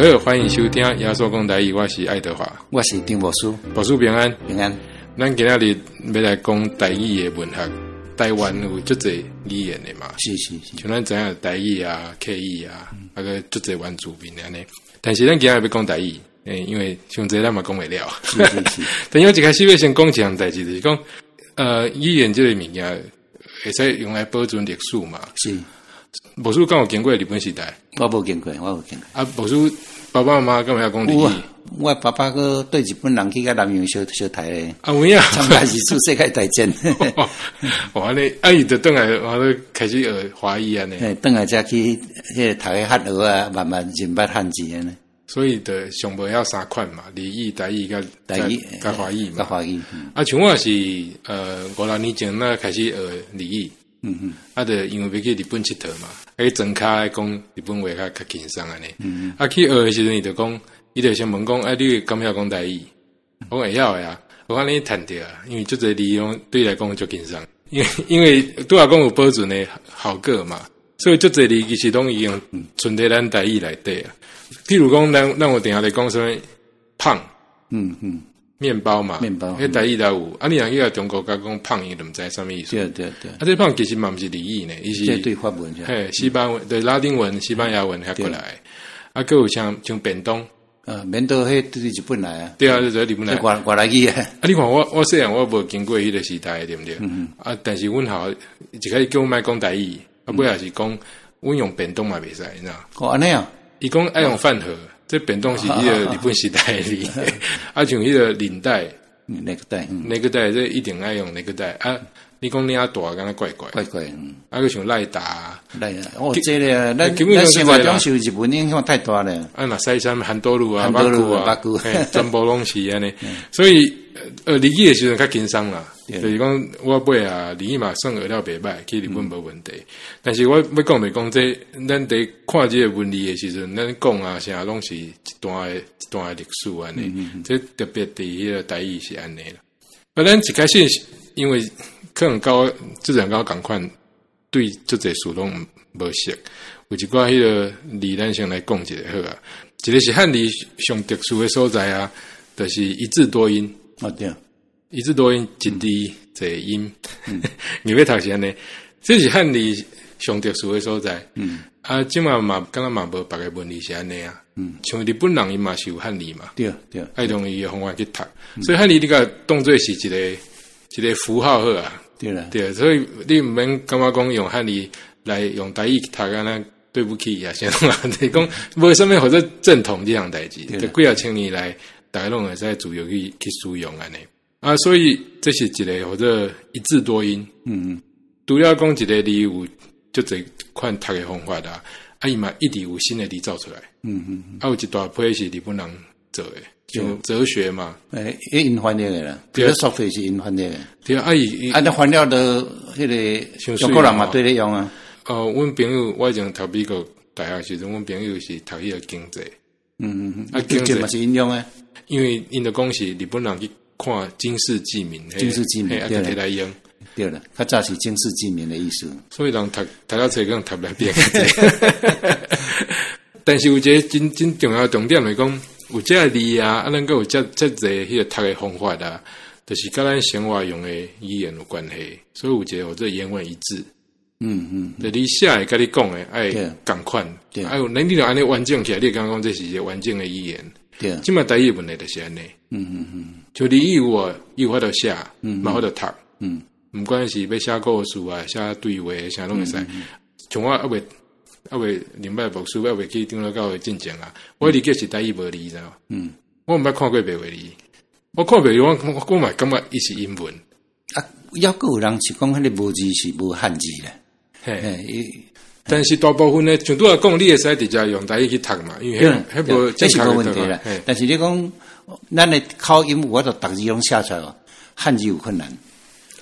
家好，歡迎收聽耶穌講台語，我是愛德華，我是丁牧師，牧師平安。平安。咱今仔日欲來講台語的文學，台灣有足濟語言的嘛？是是是，像咱知影台語啊、客語啊，啊閣足濟原住民按呢。但是咱今仔日欲講台語，因為傷濟咱嘛講袂了。是是是。但是我一開始欲先講一項代誌，就是講，語言這个物件會使用來保存歷史嘛？是。牧師敢有經過日本時代？我無經過，我無經過。啊，牧師爸爸媽媽敢會曉講日語？我爸爸閣對日本人去共南洋相相刣咧。啊，有影？參加二次世界大戰。哦，按呢，啊，伊就轉來，我都開始學華語按呢。嘿，轉來才去彼个讀彼漢學啊，慢慢認捌漢字按呢。所以就上無曉三款嘛，日語、台語佮台語佮華語嘛。佮華語。啊，像我是五六年前那開始學日語。啊，就因為欲去日本𨑨迌嘛，啊去莊跤講日本話較較輕鬆按呢。啊，去學的時陣，伊就講，伊就先問講，啊，你敢曉講台語？我講會曉的啊，我講你趁著啊，因為足濟字攏對伊來講足輕鬆，因為拄仔講有保存的效果嘛，所以足濟字其實攏已經存佇咱台語內底啊。譬如講，咱有定定咧講啥物パン，麵包嘛，麵包，彼台語都有。啊，你若去共中國共講パン，伊就毋知啥物意思。對對對。啊，這パン其實嘛毋是日語呢，伊是對法文。嘿，西班文對拉丁文、西班牙文遐過來。啊，閣有像便當。便當彼對日本來啊。對啊，就是日本來。外來語啊。啊，你看我細漢我無經過彼个時代，對毋對？啊，但是阮校一開始叫阮莫講台語，啊，尾也是講阮用便當嘛袂使，你知影？哦，按呢啊。伊講愛用飯盒。這便當是彼个日本時代的字，啊，像彼个領帶，ネクタイ，ネクタイ，這一定愛用ネクタイ啊！你講領帶，敢若怪怪，怪怪，啊，閣像賴達，賴達，哦，這个，咱生活中受日本影響太大了。啊，若使啥物韓多路啊、巴古啊，全部攏是按呢。所以，日語的時陣較輕鬆啦。就是講，我尾啊，日語嘛算學了袂䆀，去日本無問題。但是我欲講就是講，這咱佇看這个文字的時陣，咱講啊啥攏是一段的一段的歷史按呢。這特別佇彼个台語是按呢啦。啊，咱一開始因為可能佮我自然佮我仝款，對足濟事攏無熟。有一寡彼个字，咱先來講一下好啊。一个是漢字上特殊的所在啊，就是一字多音。啊對。一字多音，一字濟音，你欲讀是按呢，這是漢字上特殊的所在。啊，這馬嘛，敢若嘛無別个文字是按呢啊。像日本人伊嘛是有漢字嘛。對對。愛用伊的方法去讀，所以漢字你共當做是一个一个符號好啊。對啦。對，所以你毋免感覺講用漢字來用台語讀，敢若對不起啊，啥攏啊，就是講無啥物號做正統這項代誌，這幾仔千年來，逐家攏會使自由去使用按呢。啊，所以這是一个號做一字多音。除了講一个字有足濟款讀的方法啊，啊，伊嘛一直有新的字走出來。啊，有一大批是日本人做的，像哲學嘛。欸，𪜶翻譯的啦，對，philosophy 是𪜶翻譯的。對啊，伊啊，那翻了都彼个中國人嘛對咧用啊。哦，阮朋友，我以前讀美國大學時陣，阮朋友是讀彼个經濟。啊，經濟嘛是𪜶用的。因為𪜶就講是日本人去看經世濟民，經世濟民，對來用。對啦，較早是經世濟民的意思。所以人讀讀了冊，可能讀來變。但是有一个真真重要的重點來講，有這个字啊，啊，咱閣有遮遮濟彼个讀的方法啊，就是佮咱生活用的語言有關係。所以有一个號做言文一致。就你寫的佮你講的愛仝款。啊，你若按呢完整起來，你會感覺講這是一个完整的語言。這馬台語問題就是按呢。就日語有無，伊有法度寫，嘛有法度讀。毋管是欲寫故事啊，寫對話，啥攏會使。像我猶未明白牧師，猶未去長老教會進前啊，我理解是台語無字，知無？我毋捌看過白話字，我看白話，我嘛感覺伊是英文。啊，猶閣有人是講彼个無字是無漢字啦。嘿，但是大部分呢，像拄仔講，你會使直接用台語去讀嘛，因為彼無這是無問題啦。但是你講，咱的口音有法度逐字攏寫出來，漢字有困難。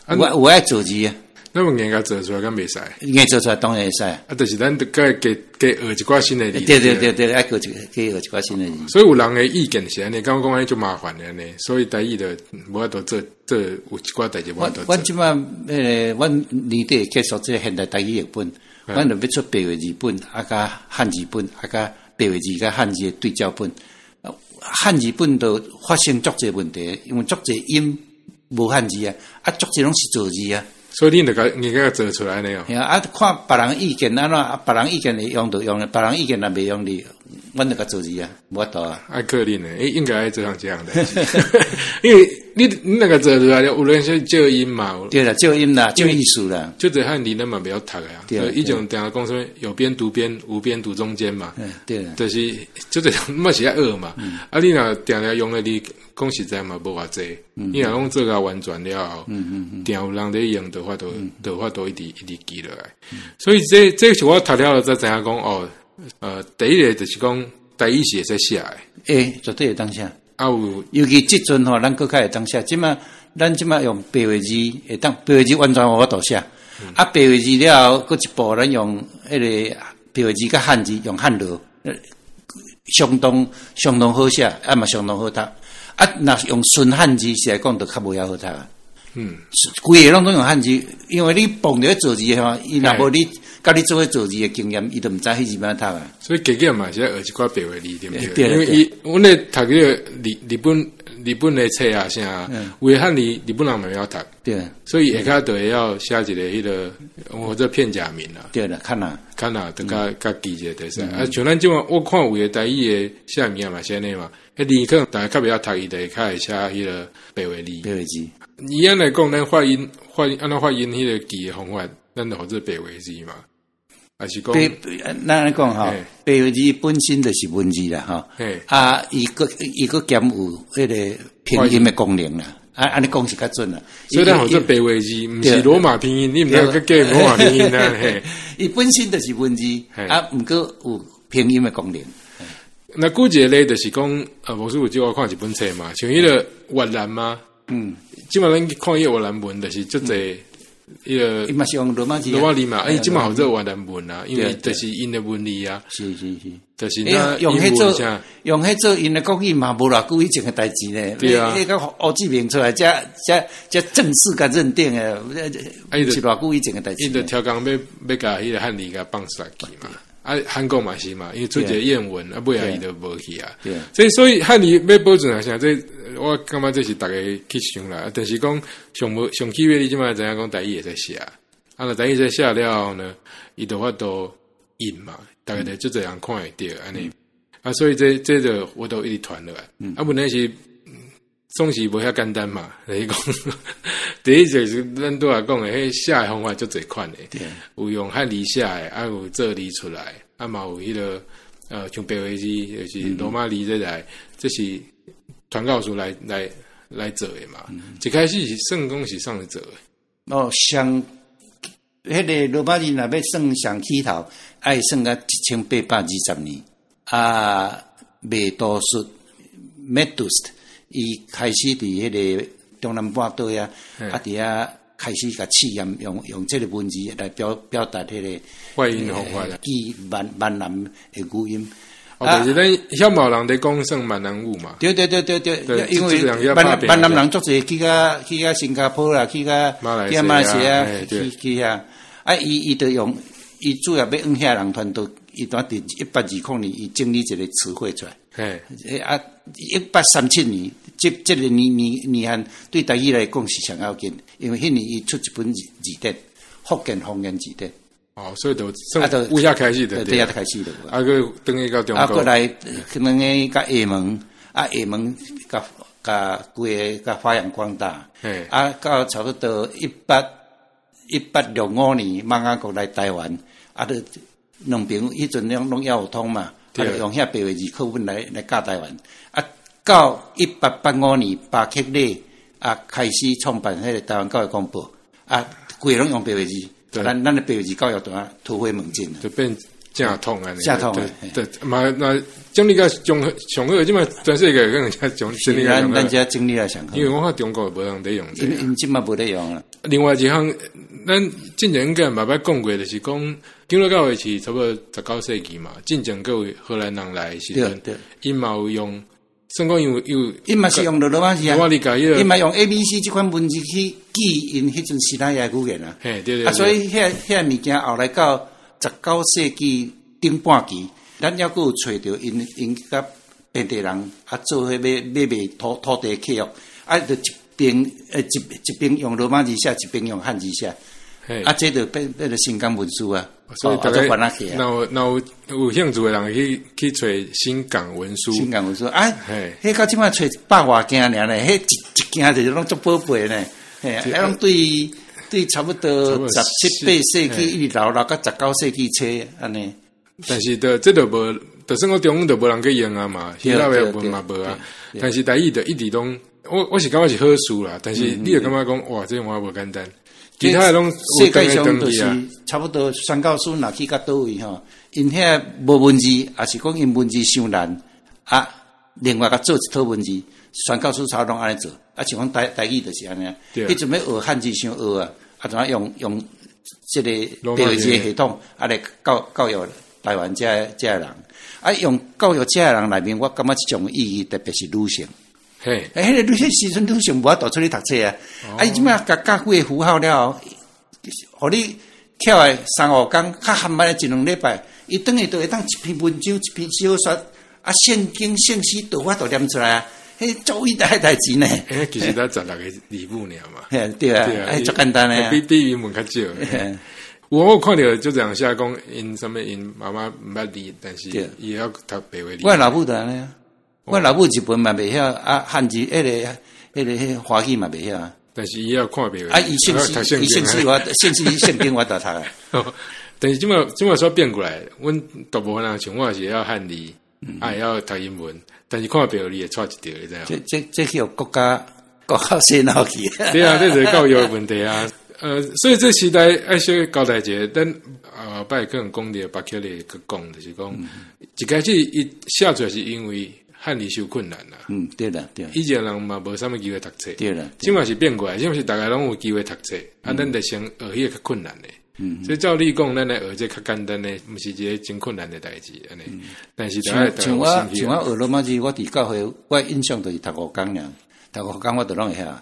我愛造字啊。咱有硬共造出來，敢袂使？硬造出來當然會使。啊，就是咱著該加加學一寡新的字。對對對對，愛閣一加學一寡新的字。所以有人的意見是按呢，感覺講按呢足麻煩的按呢，所以台語就無法度做做有一寡代誌無法度做。阮這擺彼个，阮年底結束這个現代台語譯本，阮就欲出白話字本，啊佮漢字本，啊佮白話字佮漢字的對照本。漢字本就發生足濟問題，因為足濟音無漢字啊，啊足濟攏是造字啊。所以恁就共硬共做出來呢哦。嚇啊，看別人意見按怎，啊別人意見會用就用，別人意見若袂用哩，阮就共造字啊，無法度啊。愛可能的，欸，應該愛做項這樣的，因為你那個做出來，有人是照音嘛。對啦，照音啦，照意思啦。就這漢字咱嘛袂曉讀的啊。對。以前定定講啥物有邊讀邊，無邊讀中間嘛。對。就是就這嘛是愛學嘛。啊，你若定定用的字，講實在嘛無偌濟。你若攏做甲完全了後，定有人咧用，就法度一直一直記落來。所以這是我讀了後才知影講哦，第一個就是講台語是會使寫的。欸，絕對會當寫。啊有，尤其這陣吼，咱閣較會當寫。這馬咱這馬用白話字會當，白話字完全無法度寫。啊，白話字了後，閣一步咱用彼个白話字佮漢字用漢羅，相當相當好寫，啊嘛相當好讀。啊，若用純漢字是來講，就較無遐好讀啊。規个攏總用漢字，因為你碰著造字的吼，伊若無你佮你做伙造字的經驗，伊就毋知彼字按怎讀啊。所以加減嘛是愛學一寡白話字，對毋對？因為伊，阮咧讀彼个日本的冊啊啥，有的漢字日本人嘛袂曉讀，所以下跤就會曉寫一个彼个或者片假名啦。對啦，較難，較難，就較較記者會使。啊，像咱這馬，我看有的台語的寫物件嘛是按呢嘛，彼字可能大家較袂曉讀，伊就會較會寫彼个白話字。白話字。以按來講，咱發音發音按怎發音彼个記的方法，咱就號做白話字嘛，還是講？咱按呢講吼，白話字本身就是文字啦，吼。啊，伊閣兼有彼个拼音的功能啦。啊，按呢講是較準啦。所以咱號做白話字，毋是羅馬拼音，你毋通去記羅馬拼音啊。嘿，伊本身就是文字，啊，毋過有拼音的功能。那舉一個例，就是講，無師有借我看一本冊嘛，像彼个越南嘛。這馬咱去看彼個越南文，就是足濟彼個。伊嘛是用羅馬字。羅馬字嘛，欸，這馬號做越南文啊，因為就是𪜶的文字啊。是是是。就是那用彼做用彼做𪜶的國語嘛，無偌久以前的代誌呢。對啊。彼個胡志明出來，才才才正式共認定的，是偌久以前的代誌。伊就超工欲欲共彼个漢字共放煞去嘛。啊，韓國嘛是嘛，因為出一個諺文，啊，尾仔伊就無去啊。所以漢字欲保存啊啥，這我感覺這是逐家去想啦。但是講上無上起碼你這馬知影講台語會使寫，啊，若台語會使寫了後呢，伊就法度印嘛，逐家就足濟人看會著按呢。啊，所以這就我都一直傳落來。啊，問題是總是無遐簡單嘛。就是講，第一就是咱拄仔講的，彼寫的方法足濟款的，有用漢字寫的，啊有造字出來，啊嘛有彼个像白話字，就是羅馬字這來，這是傳教士來做的嘛。一開始是算講是啥人做的？哦，上彼个羅馬字若欲算上起頭，愛算到1820年。啊，麥都術 Medust 伊開始佇彼个中南半島遐，啊，佇遐開始共試驗用這个文字來表達彼个發音方法啦，記閩南的語音。哦，就是咱遐嘛有人佇講算閩南語嘛。對對對對對，因為閩南人足濟去到新加坡啦，去到馬來西亞去遐，啊，伊就用伊主要欲向遐人傳導，伊當佇1820年，伊整理一個詞彙出來。啊，1837年，這個年限對台語來講是上要緊，因為彼年伊出一本字典，福建方言字典。哦，所以就啊，就有遐開始的，對，遐開始的。啊，閣轉去到中國。啊，閣來可能個佮廈門，啊，廈門共共規个共發揚光大。啊，到差不多1865年，瑪雅國來台灣，啊，就兩邊彼陣攏猶有通嘛，啊，就用遐白話字課本來教台灣。啊，到1885年，巴克禮啊開始創辦彼個台灣教育公報，啊，規个攏用白話字。咱的白話字教育就啊突飛猛進，就變正統按呢。正統，對，嘛那整理甲上上好，這馬全世界可能才整理咱咱遮整理來上好。因為我看中國無人佇用這個。𪜶這馬無咧用啦。另外一項，咱之前應該嘛捌講過，就是講長老教會是差不多19世紀嘛，進前閣有荷蘭人來的時陣，𪜶嘛有用，算講有，𪜶嘛是用羅馬字啊，𪜶嘛用 A、B、C 這款文字去記𪜶彼陣西班牙語言啊。嘿，對對。啊，所以遐物件後來到19世紀頂半期，咱猶閣有揣著𪜶𪜶佮平地人啊做彼買買賣土地契約，啊，就一邊一邊用羅馬字寫，一邊用漢字寫。啊，這就變變做新港文書啊，所以大家若有有興趣的人去揣新港文書。新港文書啊，彼到這擺揣100外件爾呢，彼一件就攏足寶貝呢，嘿，啊，攏對對差不多十七八世紀一直留留到19世紀初按呢。但是就這就無，就算講中文就無人去用啊嘛，希臘的文嘛無啊。但是台語就一直攏，我是感覺是好事啦。但是你就感覺講，哇，這我無簡單。其他攏世界上就是差不多宣教師若去到佗位吼，𪜶遐無文字，抑是講𪜶文字傷難啊。另外閣做一套文字，宣教師差不多攏按呢做。啊，像講台語就是按呢，彼陣欲學漢字傷學啊，啊，怎用用這個白話字系統啊來教育台灣這這个人。啊，用教育這个人內面，我感覺這種意義特別是女性。嘿，欸，彼個女性時陣女性無法度出去讀冊啊！啊，伊這擺共教幾个符號了後，予你徛來三五工，較含慢一兩禮拜，伊轉去就會當一篇文章、一篇小說，啊，聖經、聖詩都有法度念出來啊！彼足偉大的代誌呢？欸，其實才16個字母爾嘛。嘿，對啊，欸，足簡單的。比英文較少。我看著就這樣寫講，𪜶啥物𪜶媽媽毋捌字，但是伊會曉讀白話字。我老母就按呢。我老母日文嘛袂曉，啊，漢字彼个、彼个、彼華語嘛袂曉啊。但是伊曉看白話。啊，伊聖詩，伊聖詩我聖詩聖經我都讀啊。但是這擺這擺煞變過來，阮大部分人像我是會曉漢字，啊會曉讀英文，但是看白話字會錯一條，你知影？這去予國家洗腦去。對啊，這就是教育的問題啊。所以這時代愛小交代一下，咱後擺可能講著巴克利去講，就是講一開始伊寫出來是因為漢字傷困難啦。嗯，對啦，對。以前人嘛無啥物機會讀冊。對啦。這擺是變過來，這擺是逐家攏有機會讀冊，啊，咱就先學彼個較困難的。所以照理講，咱來學這較簡單的，毋是一個真困難的代誌，按呢。但是像我學羅馬字，我佇教會，我印象就是讀五工爾，讀五工我就攏會曉。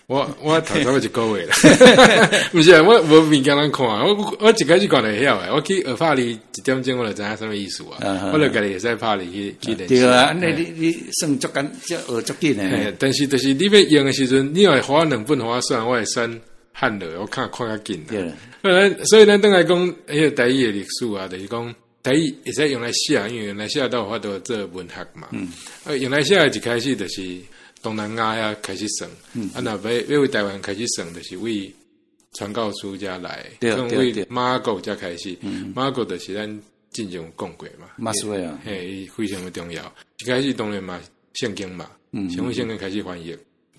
我讀差不多一個月啦，毋是啊，我無物件通看，我一開始看就會曉的，我去學拍字一點鐘我就知影啥物意思啊，我就家己會使拍字去練習。對啊，你算足簡，這學足緊的。但是就是你欲用的時陣，你若予我兩本予我選，我會選漢字，我看看較緊。對。所以咱轉來講，彼个台語的歷史啊，就是講台語會使用來寫，因為用來寫都有法度做文學嘛。啊，用來寫的一開始就是東南亞遐開始算，啊，若欲為台灣開始算，就是為傳教士遮來，從為馬國遮開始，馬國就是咱之前有講過嘛，馬蘇啊，嘿，伊非常的重要。一開始當然嘛，聖經嘛，先從聖經開始翻譯，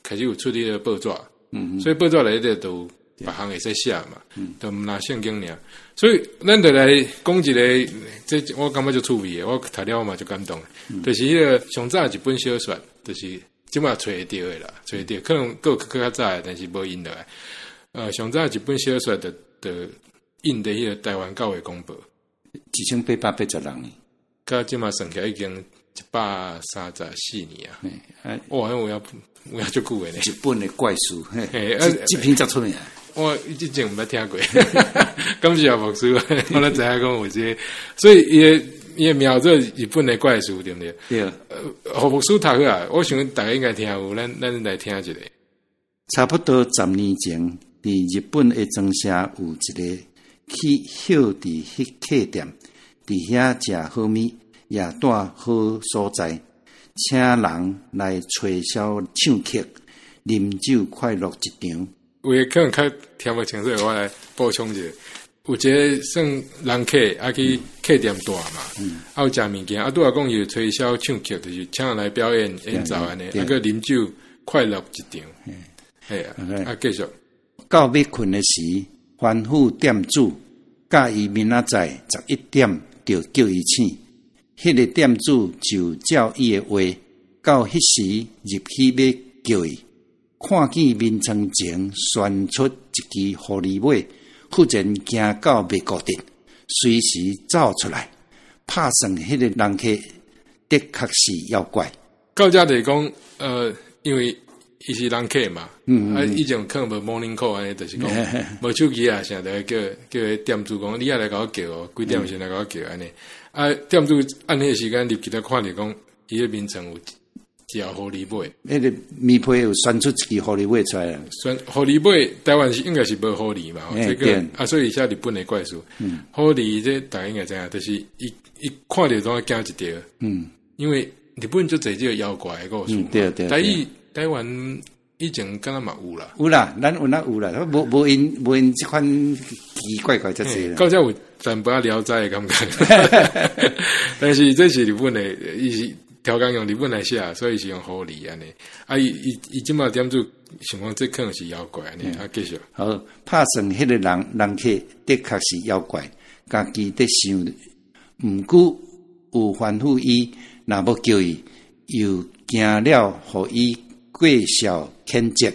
開始有出彼個報紙，所以報紙內底都有別項會使寫嘛，都毋若聖經爾。所以咱就來講一個，這我感覺足趣味的，我讀了嘛足感動，就是彼個上早一本小說，就是這擺揣會著的啦，揣會著，可能閣有閣較早的，但是無印落來。上早一本小說就印佇彼個台灣教會公報， 1886年，到這擺算起來已經134年啊！哇，有影有影足久的呢。日本的怪事，嘿，這篇足出名。我之前毋捌聽過，感謝牧師，我才知影講有這個，所以伊的名做日本的怪事，對毋對？對。予牧師讀好啊，我想大家應該聽有，咱來聽一下。差不多10年前，佇日本的莊社有一个去歇佇彼客店，佇遐食好物，也蹛好所在，請人來吹簫唱曲，啉酒快樂一場。有的可能較聽無清楚，我來補充一下。有一个算人客，啊去客店蹛嘛，啊有食物件，啊拄仔講伊有吹簫唱曲，就是請人來表演演奏按呢，啊閣啉酒快樂一場。嘿啊，啊繼續。到欲睏的時，吩咐店主佮伊明仔載11點就叫伊醒。彼个店主就照伊的話，到彼時入去欲叫伊，看見眠床前懸出一支狐狸尾，忽然驚到袂顧得，隨時走出來，拍算彼个人客的確是妖怪。到遮就是講，因為伊是人客嘛，啊，以前可能無 morning call 按呢，就是講無手機啊，啥就叫叫彼店主講，你愛來共我叫哦，幾點時來共我叫按呢？啊，店主按彼個時間入去，才看著講，伊彼眠床有一條狐狸尾，彼個棉被有旋出一支狐狸尾出來。旋狐狸尾，台灣是應該是無狐狸嘛，這個啊，所以寫日本的怪事，狐狸這大家應該知影，就是伊伊看著總愛驚一著，因為日本足濟這個妖怪的故事，台語台灣以前敢若嘛有啦，有啦，咱有哪有啦，無無𪜶無𪜶這款奇怪怪遮濟啦。到遮有淡薄仔聊齋的感覺，但是這是日本的，伊是調工用日本來寫，所以是用狐狸按呢。啊，伊伊伊這馬店主想講這可能是妖怪按呢，啊，繼續。好，拍算彼個人人客的確是妖怪，家己佇想，毋過有吩咐伊，若欲叫伊，又驚了，予伊過數譴責，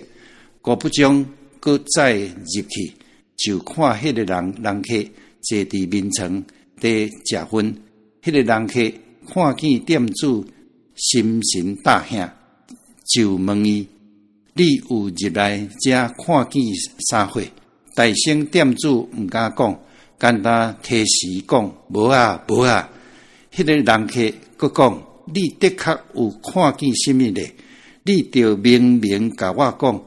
故不將閣再入去，就看彼個人人客坐佇眠床佇食薰，彼個人客看見店主心神大嚇，就問伊：你有入來遮看見啥貨？大聲店主毋敢講，干焦提時講無啊無啊。彼個人客閣講：你的確有看見啥物咧？你著明明共我講。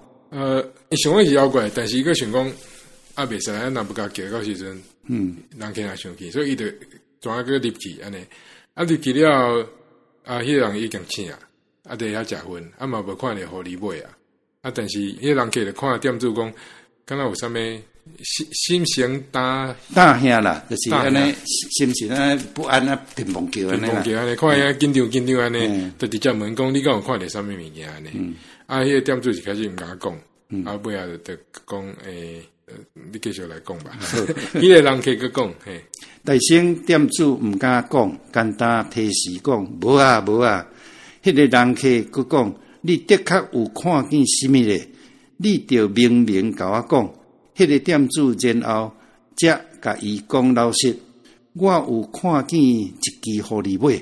伊想講是妖怪，但是伊閣想講啊，袂使啊，若無共叫到時陣，人客若生氣，所以伊就轉仔閣入去按呢。啊，入去了後，啊，彼個人已經醒啊，啊，佇遐食薰，啊嘛無看著狐狸尾啊。啊，但是彼個人客就看店主講，敢若有啥物心心神膽膽嚇啦，就是按呢心神按呢不安啊，砰砰叫按呢啦。砰砰叫按呢，看伊緊張緊張按呢，就直接問講你敢有看著啥物物件按呢？啊，彼個店主一開始毋敢講，啊，尾仔就講，欸，你繼續來講吧。彼個人客閣講，嘿。大聲店主毋敢講，干焦提時講無啊無啊。彼個人客閣講，你的確有看見啥物咧？你著明明共我講。彼個店主然後才共伊講老實，我有看見一支狐狸尾。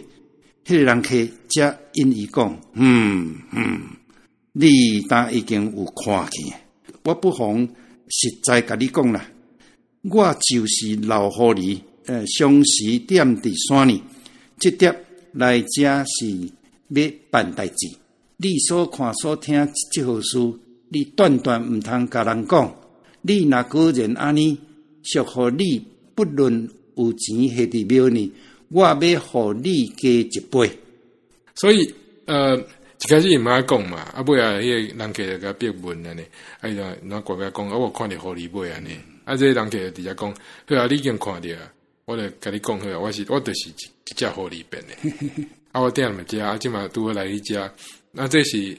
彼個人客才應伊講，嗯嗯，你當已經有看見。我不妨實在共你講啦，我就是老狐狸，常時踮佇山裡，這碟來遮是欲辦代誌。你所看所聽這號事，你斷斷毋通共人講。你若果然按呢，俗予你不論有錢下佇廟裡，我欲予你加一倍。所以，一開始毋愛講嘛，啊，尾仔彼個人客就共逼問按呢，啊，伊就哪乖乖講，啊，我看著狐狸尾按呢，啊，這個人客就直接講，好啊，你已經看著啊，我就共你講好啊，我是我就是一一隻狐狸變的，啊，我踮佇遮，啊，這馬拄好來你遮，啊，這是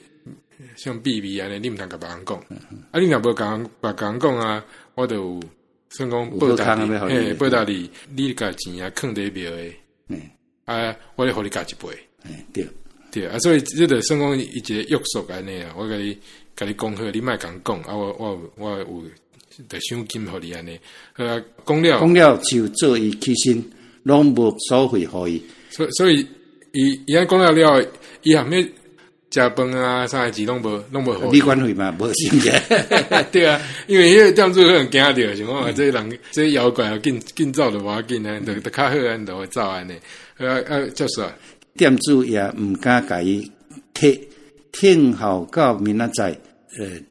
像秘密按呢，你毋通共別人講，啊，你若無共人別人講啊，我就有算講報答你，嘿，報答你，你共錢啊囥佇廟的，啊，我咧予你加一倍，對，對啊，所以這就算講伊一個約束按呢啊，我共你共你講好，你莫共人講，啊，我我我有著賞金予你按呢，好啊，講了，講了就做伊起身，攏無所費予伊，所所以伊伊按講了了，伊後面食飯啊，啥錢攏無攏無。旅館費嘛，無是毋是？對啊，因為彼個店主可能驚著，想講這人這妖怪啊，緊緊走就無要緊啊，就就較好按就會走按呢。啊啊，接續。店主也毋敢共伊提，聽候到明仔載，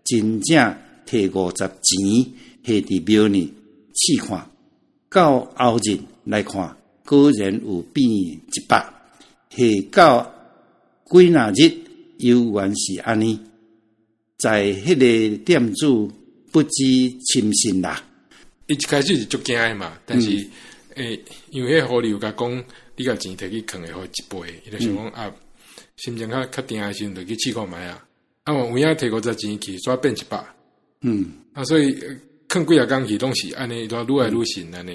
真正提五十錢下佇廟裡試看，到後日來看，果然有變一百。下到幾若日，猶原是按呢。在彼個店主不知深信啦。伊一開始是足驚的嘛，但是，欸，因為彼個狐狸有共講，你共錢提去囥會予一倍，伊就想講啊，心情較較定的時陣，就去試看覓啊。啊，有影提五十錢去，煞變一百。啊，所以囥幾若工去，攏是按呢，愈來愈信按呢。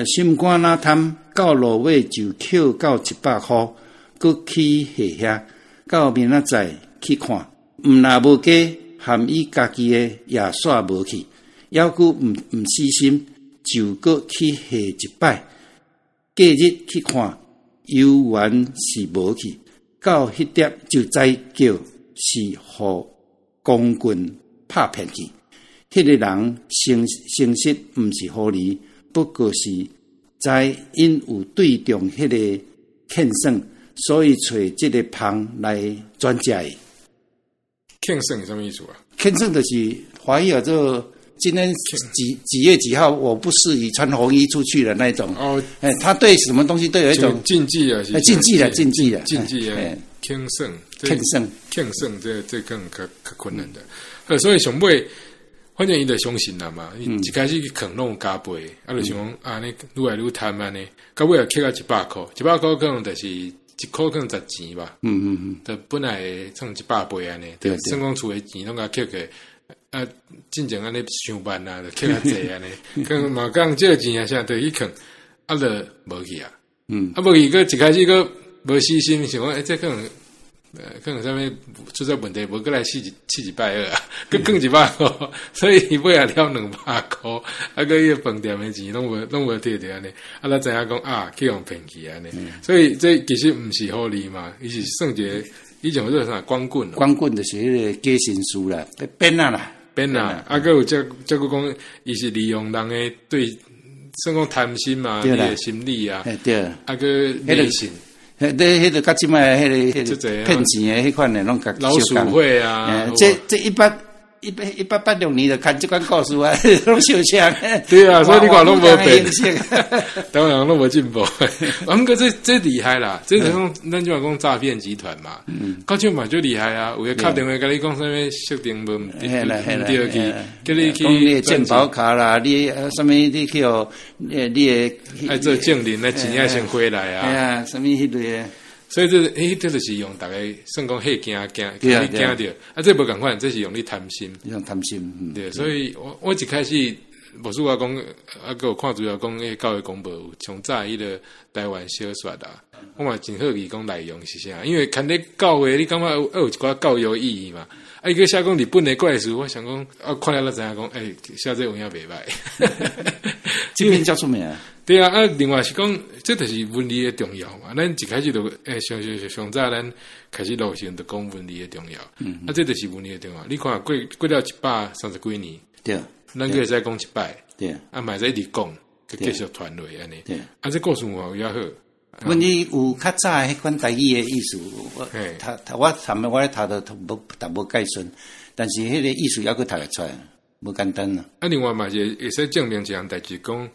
心肝若貪，到落尾就扣到一百箍，閣去下遐，到明仔載去看，毋若無加，含伊家己的也煞無去，猶閣毋毋死心，就閣去下一擺。隔日去看，猶原是無去，到彼點就再叫是予光棍拍騙去，彼個人誠誠實毋是狐狸，不過是知𪜶有對中彼個騙算，所以揣這个蜂來轉食伊。騙算是啥物意思啊？騙算就是華語叫做今天幾幾月幾號，我不適宜穿紅衣出去的那一種。哦，哎，他對什麼東西都有一種禁忌啊，是禁忌啦，禁忌啦，禁忌啊，騙算，騙算，騙算，這更較較困難的。所以上尾，反正伊就相信啦嘛。伊一開始去囥攏有加倍，啊，就想講啊，呢愈來愈貪按呢，到尾也抾到一百箍，一百箍可能就是一箍可能十錢吧。就本來算一百倍按呢，就算講厝的錢攏共抾去。啊，進前按呢傷慢啊，就抾較濟按呢，可能嘛講借錢啊啥，就去囥，啊，就無去啊。啊，無去，閣一開始閣無死心，想講，欸，這可能，可能啥物出這問題，無閣來試一試一擺好啊，閣囥一百箍，所以伊尾也了200箍，啊，閣伊個飯店的錢攏無攏無摕著按呢，啊，才知影講啊，去予騙去按呢，所以這其實毋是狐狸嘛，伊是算一個，以前叫做啥光棍。光棍就是彼個假神事啦，騙仔啦。騙仔，啊，閣有這這閣講，伊是利用人的對，算講貪心嘛，你的心理啊，對，啊，閣迷信，彼彼個佮這擺彼個彼個騙錢的彼款的攏共老鼠會啊，這這一百一百1886年就看這款故事啊，攏相像。對啊，所以你看攏無變，台灣人攏無進步。啊，毋過這這厲害啦，這是講咱就講詐騙集團嘛，到這嘛足厲害啊！有的敲電話共你講啥物設定無毋對去，叫你去講你的健保卡啦，你啥物你去予你的愛做證人，那錢愛先回來啊。哎呀，啥物彼類的。所以這欸，這就是用逐家算講嚇驚驚，予你驚著。啊，這無仝款，這是用你貪心。用貪心，對，所以我我一開始牧師我講，啊，閣有看資料講，彼教會公報有上早彼个台灣小說啊，我嘛真好奇講內容是啥，因為牽咧教會，你感覺有有一寡教育意義嘛？啊，伊閣寫講日本的怪事，我想講，啊，看了才知影講，欸，寫這有影袂䆀。這篇較出名。對啊，啊，另外是講，這就是文字的重要嘛。咱一開始就，欸，上上上早咱開始路線就講文字的重要。啊，這就是文字的重要。你看過過了130幾年，咱閣會使講一擺，啊，嘛會使一直講，閣繼續傳落按呢。啊，這故事嘛有遐好。阮你有較早彼款台語的意思，我讀讀我尋我咧讀著無讀無蓋順，但是彼個意思猶閣讀會出來，無簡單啊。啊，另外嘛是會使證明一項代誌，講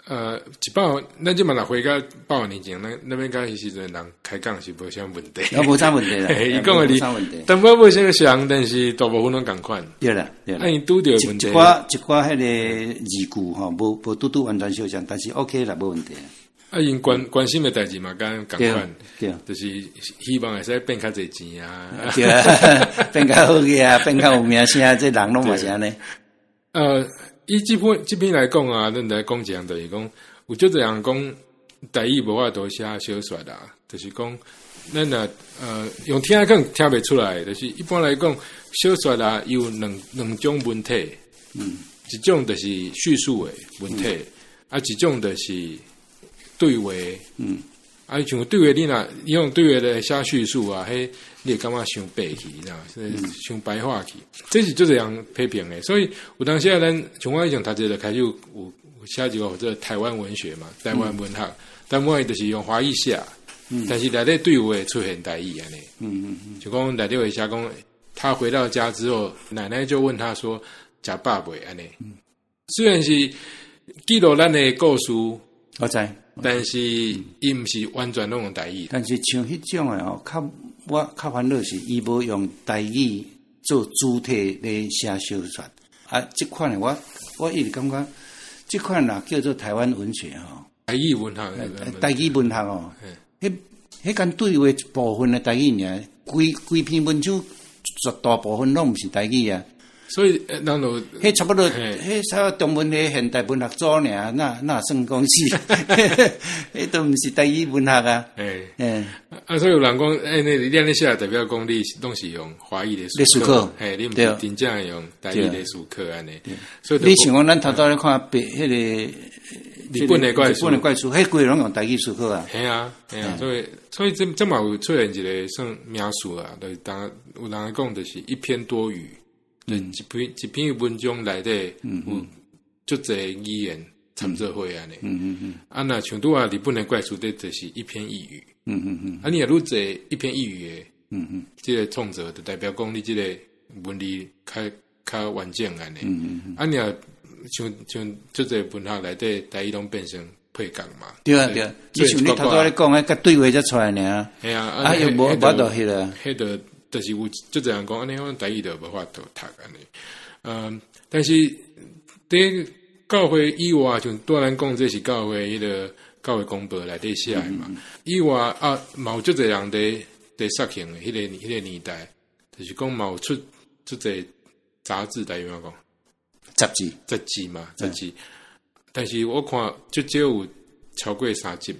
一百，咱這馬若回到百年前，咱咱欲佮彼時陣人開講是無啥問題。啊，無啥問題啦，伊講的無啥問題。淡薄無啥物像，但是大部分攏仝款。對啦，對啦。啊，𪜶拄著問題。一寡一寡彼个字句吼，無無拄拄完全相像，但是 OK 啦，無問題。啊，𪜶關關心的代誌嘛，佮仝款，對，就是希望會使變較濟錢啊，對啊，變較好去啊，變較有名聲，這人攏嘛是按呢。以這篇這篇來講啊，咱來講一項，就是講有足濟人講台語無法度寫小說啦，就是講咱若用聽可能聽袂出來，就是一般來講小說啊有兩兩種文體，一種就是敘述的文體，啊，一種就是對話，啊，像對話你若用對話來寫敘述啊，彼你會感覺傷白去，你知影？傷白話去，這是足濟人批評的。所以有當時啊，咱像我以前讀冊就開始有有寫一個叫做台灣文學嘛，台灣文學，但我就是用華語寫，但是內底對話會出現台語按呢，就講內底會寫講，他回到家之後，奶奶就問他說：“食飽未？”按呢，雖然是記錄咱的故事，我知。但是伊毋是完全攏用台語。但是像彼種的吼，較我較煩惱是，伊無用台語做主體咧寫小說。啊，這款的我我一直感覺，這款若叫做台灣文學吼，台語文學，台語文學哦，彼彼間對話一部分的台語爾，規規篇文章絕大部分攏毋是台語啊。所以，咱就彼差不多，彼差不多中文的現代文學組爾，那那算講是，彼都毋是台語文學啊。欸，啊，所以有人講，欸，你你按呢寫代表講你攏是用華語咧思考，嘿，你毋是真正用台語咧思考按呢。所以你像講，咱頭拄咧看白彼个日本的怪日本的怪事，彼規攏用台語思考啊。嘿啊，嘿啊，所以這嘛有出現一個算名詞啊，就是當有人講就是一篇多語，一篇文章內底有足濟語言摻做伙按呢。啊，若像拄仔日本的怪事，這就是一篇一語。啊，你若愈濟一篇一語的，這個創作就代表講你這個文字較較完整按呢。啊，你若像足濟文學內底，台語攏變成配角嘛。對啊對啊，你像你頭拄仔咧講，彼個對話才出來爾。嘿啊，啊又無法度彼個。彼個就是有足濟人講，按呢阮台語就無法度讀按呢。但是佇教會以外，像拄仔咱講，這是教會彼個教會公報內底寫的嘛。以外啊，嘛有足濟人佇實行的彼個年代，就是講嘛有出足濟雜誌，台語按怎講？雜誌，雜誌嘛，雜誌。但是我看足少有超過三集、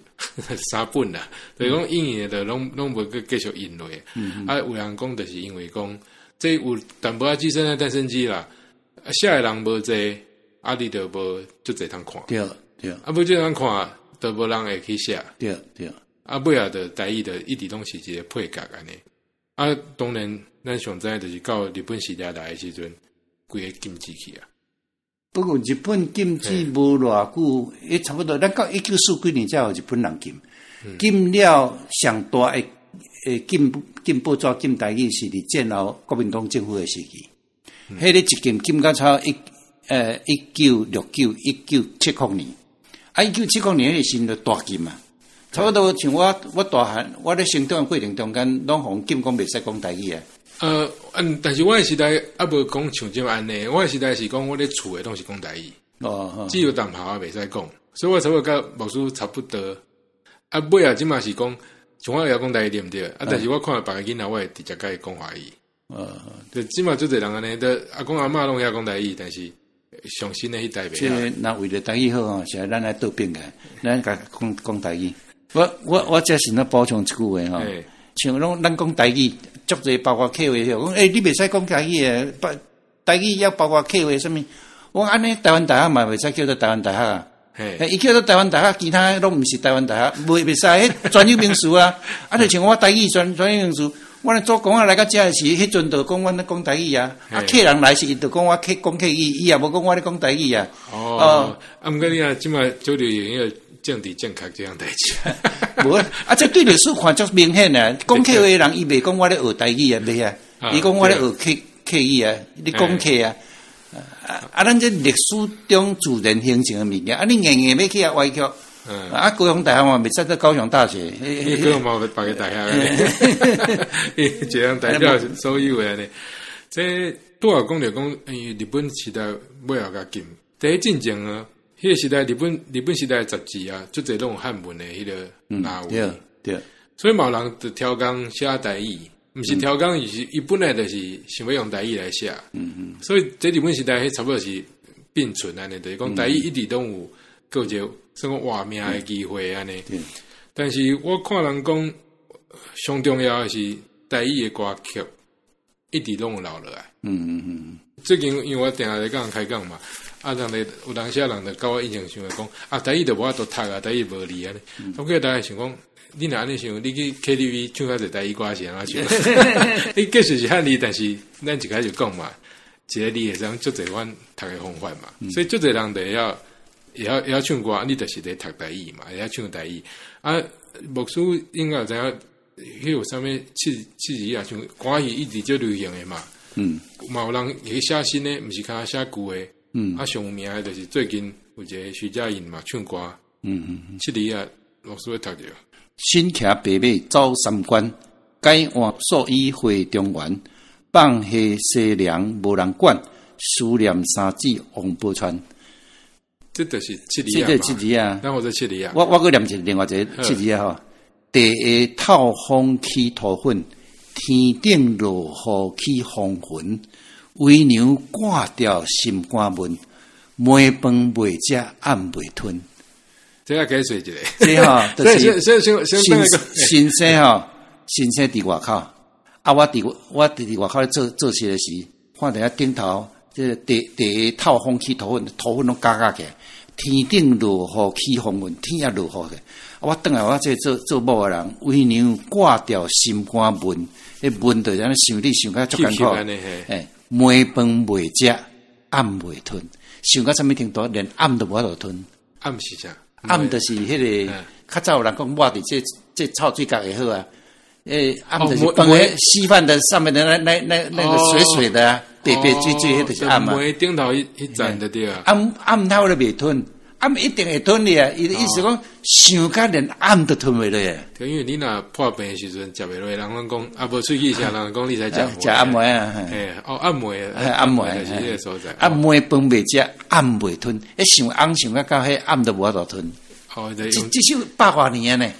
三本啦，就是講印的就攏無閣繼續印落。啊，有人講就是因為講，這有淡薄仔雞生蛋，蛋生雞啦。寫的人無濟，啊，你就無足濟通看。啊，無濟通看，就無人會去寫。啊，尾仔就台語就一直攏是一個配角按呢。啊，當然，咱上知就是到日本時代來的時陣，規个禁止去啊。不過日本禁止無偌久，彼差不多，咱到1949年才有日本人禁，禁了上大的禁報紙禁台語是佇戰後國民黨政府的時期，彼個一禁禁到差1969、1970年，啊，1970年彼個時陣就大禁啊，差不多像我大漢，我咧成長的過程中間，攏予禁講袂使講台語啊。但是我的時代猶無講像這按呢，我的時代是講我咧厝的攏是講台語，只有淡薄仔袂使講，所以我差不多佮牧師差不多。啊，尾仔這馬是講，像我會曉講台語對毋對？啊，但是我看別个囡仔，我會直接共伊講華語。就這馬足濟人按呢，都阿公阿嬤攏會曉講台語，但是上新的彼代袂曉。這個若為著台語好吼，是咱愛倒轉來，咱共講講台語。我這是咧補充一句話吼，像攏咱講台語，足濟包括客話，講欸，你袂使講台語的，台語猶包括客話啥物？我講按呢，台灣大學嘛袂使叫做台灣大學啊。伊叫做台灣大學，其他攏毋是台灣大學，袂使，彼專有名詞啊。啊，就像我台語專有名詞，阮的祖公仔來到遮時，彼陣就講阮咧講台語啊。啊，客人來時，伊就講我客講客語，伊也無講我咧講台語啊。哦，啊，毋過你若這馬做流行彼個政治正確這項代誌。無啊，這對歷史看足明顯啊。講客話的人，伊袂講我咧學台語啊，袂啊。伊講我咧學客語啊，你講客啊。啊，咱這歷史中自然形成的物件，啊，你硬硬欲去遐歪曲。啊，高雄大學嘛，袂使做高雄大學。你高雄嘛有別个大學，一個代表所有的呢。這拄仔講著講，因為日本時代尾後共禁，佇進前啊，彼個時代日本時代雜誌啊，足濟攏有漢文的彼個欄位。所以嘛有人就挑工寫台語，毋是挑工，是伊本來就是想欲用台語來寫。所以這日本時代彼差不多是並存按呢，就是講台語一直攏有閣有一個算講活命的機會按呢。但是我看人講，上重要的是台語的歌曲一直攏有留落來。最近因為我定定咧共人開講嘛，啊，人咧有當時人就佮我以前想講，啊，台語就無法度讀啊，台語無字按呢。我記得大家想講，你若按呢想，你去 KTV 唱較濟台語歌是按怎唱？你繼續是漢字，但是咱一開始就講嘛，一個字會使用足濟款讀的方法嘛，所以足濟人就會曉會曉會曉唱歌，你就是咧讀台語嘛，會曉唱台語。啊，牧師應該有知影，彼有啥物七字啊，像歌戲一直足流行的嘛。嘛有人會去寫新的，毋是干焦寫舊的。啊，上有名的就是最近有一個徐佳瑩嘛，唱歌。七字啊，牧師咧讀著。身騎白馬走三關，改換素衣回中原，放下西涼無人管，思念三子王寶釧。這就是七字啊。這七字啊。咱學做七字啊。我閣念一個另外一個七字啊吼。地下透風起塗粉，天頂落雨起風雲，為娘掛掉心肝問，糜飯袂食暗袂吞。這個解釋一下。這吼，就是先生吼，先生佇外口，啊，我佇外口咧做事的時，看著遐頂頭，這個地下透風起塗粉，塗粉攏加加起來，天頂落雨起風雲，天也落雨嘅。我轉來我這做做某的人，為娘掛掉心肝悶，彼悶就是按呢想你想甲足艱苦。欸，糜飯袂食，暗袂吞，想到啥物程度，連暗都無法度吞。暗是啥？暗就是彼個較早有人講抹佇這這臭水角會好啊。欸，暗就是飯的稀飯的上面的那個水水的啊，白白水水，彼就是暗啊。糜頂頭彼層就對啊。暗暗頭都袂吞，暗一定會吞的啊！伊的意思講，想甲連暗都吞袂落啊。對，因為你若破病的時陣食袂落，人攏講啊無喙齒聲，人講你才食食暗糜啊。嘿，哦暗糜，暗糜就是彼個所在。啊，糜飯袂食，暗袂吞，欸，想翁想甲到彼暗都無法度吞。哦，這這首百外年呢。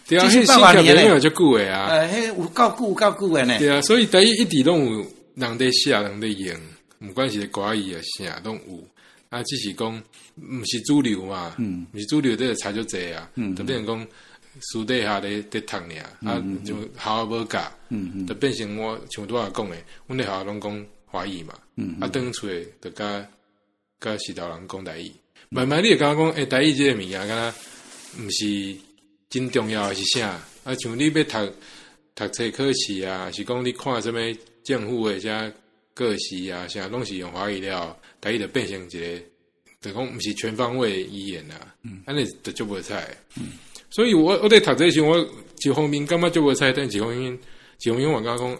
對啊，彼百外年有足久的啊。彼有夠久，有夠久的呢。對啊，所以台語一直攏有人佇寫，人佇用，毋管是歌語啊啥攏有。啊，只是講毋是主流嘛，毋是主流，這個差足濟啊。就變成講私底下咧佇讀爾，啊，就學校無教，就變成我像拄仔講的，阮咧學校攏講華語嘛，啊，轉出來就佮佮序大人講台語。慢慢你會感覺講，欸，台語這个物件，敢若毋是真重要的是啥？啊，像你欲讀讀冊考試啊，是講你看啥物政府的遮告示啊，啥攏是用華語了，台語就變成一个，就講毋是全方位的語言啊，按呢就足無彩。所以我我佇讀這時，我一方面感覺足無彩，但一方面一方面我感覺講，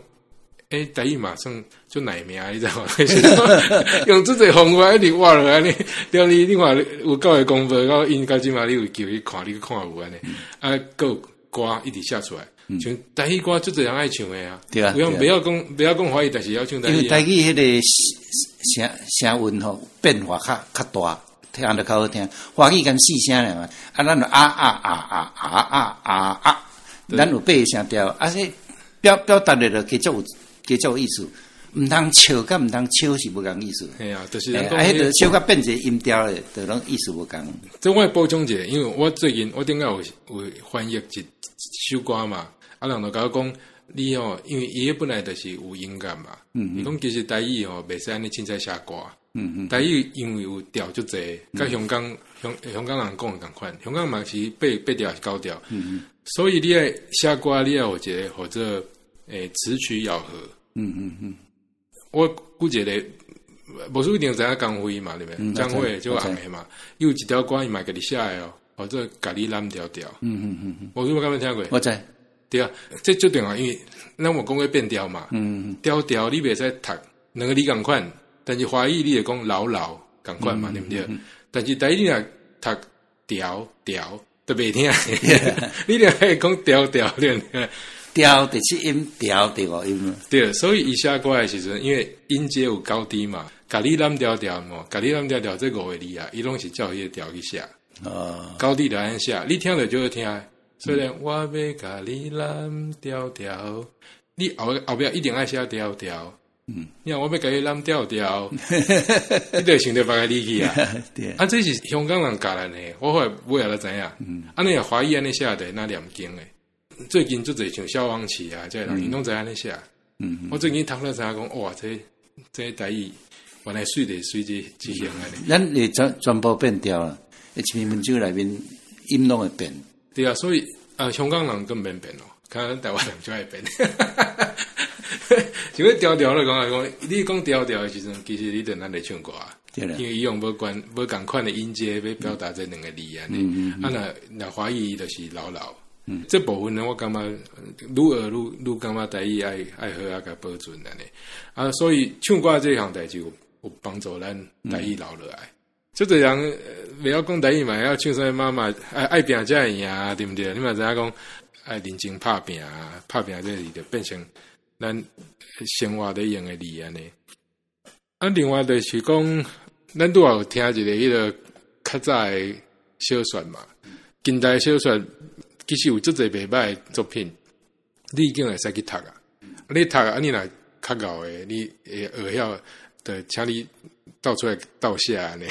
欸，台語嘛算足耐命，你知無？用足濟方法一直活落按呢，了你你看有夠的功夫，到𪜶到這馬你有機會看，你去看無按呢？啊，閣有歌一直寫出來，像台語歌足濟人愛唱的啊。對啊，有袂曉講袂曉講華語，但是曉唱台語。因為台語彼个聲聲韻吼變化較較大，聽著較好聽。華語敢四聲爾嘛，啊，咱就啊啊啊啊啊啊啊啊，咱有八个聲調，啊，這表表達的就加足有加足有意思。毋通笑佮毋通笑是無仝意思。嘿啊，就是啊，彼个小可變一个音調咧，就攏意思無仝。這我補充一下，因為我最近我頂下有有翻譯一首歌嘛，啊，人就共我講，你吼，因為伊彼本來就是有音感嘛，伊講其實台語吼袂使按呢凊彩寫歌，台語因為有調足濟，佮香港香香港人講的仝款，香港嘛是八八調抑是九調，所以你愛寫歌，你愛有一个號做欸詞曲咬合。我舉一個，無輸一定知影江蕙嘛，對不對？江蕙就紅的嘛，伊有一條歌伊嘛家己寫的哦，號做共你攬牢牢。無輸敢有聽過？我知。對啊，這足重要，因為咱有講過變調嘛。調調你袂使讀兩個字仝款，但是華語你會講牢牢仝款嘛，對毋對？但是台語你若讀調調都袂聽，你著愛講調調對毋對？調第七音，調第五音。對，所以伊寫歌的時陣，因為音階有高低嘛，共你攬牢牢嘛，共你攬牢牢這五個字啊，伊攏是照彼個調去寫。高低著按呢寫，你聽著就好聽。所以我欲共你攬牢牢，你後後壁一定愛寫牢牢。你若我欲共你攬牢牢，你就會想著別个字去啊。對。啊，這是香港人教咱的，我後來尾仔才知影。啊，你若華語按呢寫的，那念經的。最近足濟像蕭煌奇啊，這个人𪜶攏知按呢寫。我最近讀了知影講，哇，這這台語原來媠佇媠這這樣按呢。咱會全全部變調啦，一篇文章內面音攏會變。對啊，所以啊，香港人更免變咯，看咱台灣人就愛變。像講調調來講來講，你講調調的時陣，其實你就咱咧唱歌。對啦。因為伊用無關無仝款的音階欲表達這兩個字按呢。啊，若若華語就是牢牢。這部分呢，我感覺愈學愈愈感覺台語愛愛好好共保存按呢。啊，所以唱歌這項代誌有有幫助咱台語留落來。足濟人袂曉講台語嘛，會曉唱啥物媽媽愛愛拚才會贏，對毋對？你嘛知影講愛認真拍拚，拍拚這個字就變成咱生活咧用的字按呢。啊，另外就是講，咱拄仔有聽一个彼个較早的小說嘛，近代小說其實有足濟袂䆀的作品，你已經會使去讀啊。你讀啊，你若較𠢕的，你會學曉，就請你鬥出來鬥寫按呢。